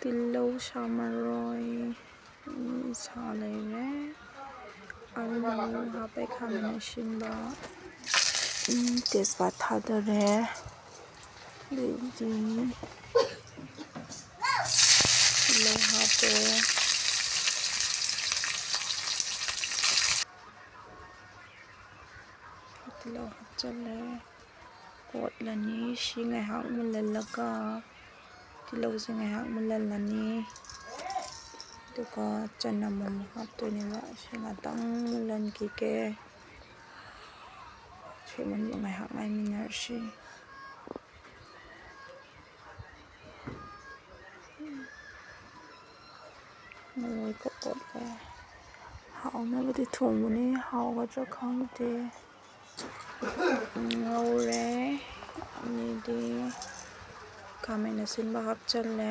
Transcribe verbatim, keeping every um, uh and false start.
ꯇꯤꯜꯍꯧ, ꯁꯥ ꯃꯔꯣꯏ, ꯎꯝ, ꯁꯥ ꯂꯩꯔꯦ꯫ ꯑꯂꯨ ꯍꯥꯞꯄꯦ, ꯈꯥꯃꯦꯟ ꯑꯁꯤꯟꯕ, ꯎꯝ, ꯇꯦꯖꯄꯥꯠ ꯊꯥꯗꯔꯦ꯫ ꯑꯗꯩꯗꯤ ꯇꯤꯜꯍꯧ ꯍꯥꯞꯄꯦ꯫ ꯇꯤꯜꯍꯧ ꯍꯥꯞꯆꯜꯂꯦ꯫ ꯀꯣꯠꯂꯅꯤ꯫ ꯁꯤ ꯉꯥꯏꯍꯥꯛ ꯃꯨꯜꯍꯜꯂꯒ, ꯇꯤꯜꯍꯧꯁꯦ ꯉꯥꯏꯍꯥꯛ ꯃꯨꯜꯍꯜꯂꯅꯤ꯫ ꯑꯗꯨꯒ ꯆꯅꯝ ꯑꯃꯨꯛ ꯍꯥꯞꯇꯣꯏꯅꯦꯕ꯫ ꯁꯤ ꯉꯥꯛꯇꯪ ꯃꯨꯜꯍꯟꯈꯤꯒꯦ꯫ ꯁꯤ ꯃꯨꯟꯕ ꯉꯥꯏꯍꯥꯛ ꯉꯥꯏꯃꯤꯟꯅꯔꯁꯤ꯫ ꯃꯔꯣꯏ ꯀꯣꯠ ꯀꯣꯠꯂꯦ꯫ ꯍꯥꯎꯅꯕꯗꯤ ꯊꯣꯡꯕꯅꯤ, ꯍꯥꯎꯒꯗ꯭ꯔꯥ ꯈꯪꯗꯦ꯫ ꯉꯧꯔꯦ꯫ ꯑꯅꯤꯗꯤ ꯈꯥꯃꯦꯟ ꯑꯁꯤꯟꯕ ꯍꯥꯞꯆꯜꯂꯦ꯫